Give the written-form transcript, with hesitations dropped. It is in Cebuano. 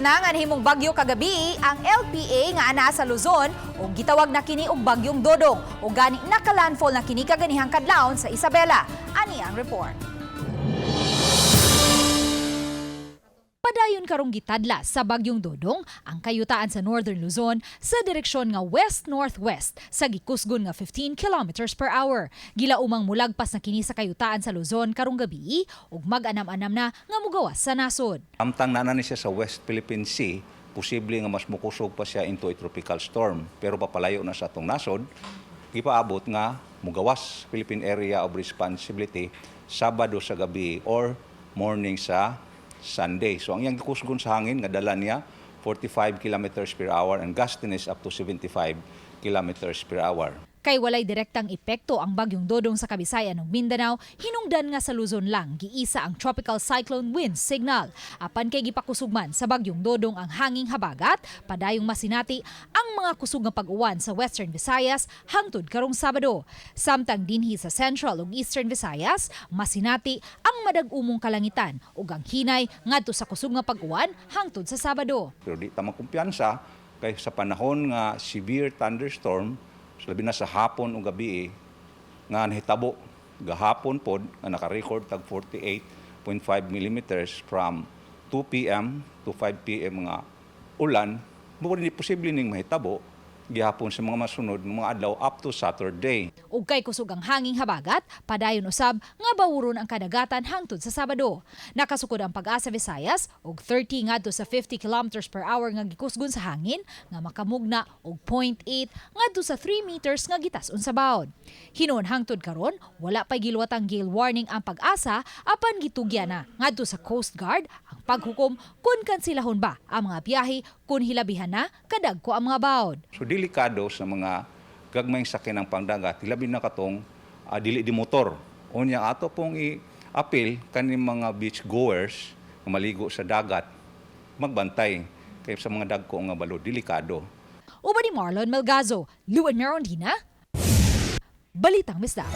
Na nga nahimong bagyo kagabi ang LPA nga anaa sa Luzon ug gitawag na kini og Bagyong Dodong, ug gani nakalandfall na kini kaganihang kadlawon sa Isabela. Ani ang report. Padayon karong gitadla sa Bagyong Dodong ang kayutaan sa Northern Luzon sa direksyon nga west-northwest sa gikusgon nga 15 kilometers per hour. Gilaumang mulagpas na kini sa kayutaan sa Luzon karong gabi ug mag-anam-anam na nga mugawas sa nasod. Amtang naa ni siya sa West Philippine Sea, posible nga mas mukusog pa siya into a tropical storm. Pero papalayo na sa atong nasod, gipaabot nga mugawas Philippine Area of Responsibility Sabado sa gabi or morning sa Sunday. So ang iyang gikusgon sa hangin nga dala niya 45 kilometers per hour and gustiness up to 75 kilometers per hour. Kay walay direktang epekto ang Bagyong Dodong sa Kabisayan ug Mindanao, hinungdan nga sa Luzon lang giisa ang tropical cyclone wind signal. Apan kay gipakusugman sa Bagyong Dodong ang hanging habagat, padayong masinati ang mga kusog nga pag-uwan sa Western Visayas hangtod karong Sabado. Samtang dinhi sa Central ug Eastern Visayas, masinati ang madag-umong kalangitan ug ang hinay ngadto sa kusog nga pag-uwan hangtod sa Sabado. Pero di ta makumpiyansa kay sa panahon nga severe thunderstorm, labi na sa hapon o gabi eh, nga nahitabo gahapon pod nga naka-record tag 48.5 millimeters from 2 p.m. to 5 p.m. nga ulan, mo ni posible ning mahitabo gihapon sa mga masunod ng mga adlaw up to Saturday. Ug kay kusog ang hanging habagat, padayon usab nga bawuron ang kadagatan hangtod sa Sabado. Nakasukod ang PAGASA Visayas og 30 ngadto sa 50 kilometers per hour nga gikusgon sa hangin nga makamugna og 0.8 ngadto sa 3 meters nga gitas-on sa bawod. Hinuon hangtod karon, wala pay giluwatang gale warning ang PAGASA, apan gitugyan na ngadto sa Coast Guard ang paghukom kung kansilahon ba ang mga biyahe kung hilabihan na kadagko ang mga bawod. So delikado sa mga gagmayng sakyanang pangdagat, labi na katong dili di motor. Unya ato pong i-appeal kaning mga beach goers nga maligo sa dagat, magbantay kay sa mga dagko nga balod, delikado. Uban ni Marlon Melgazo, Luan Merondina, Balitang Bisdak.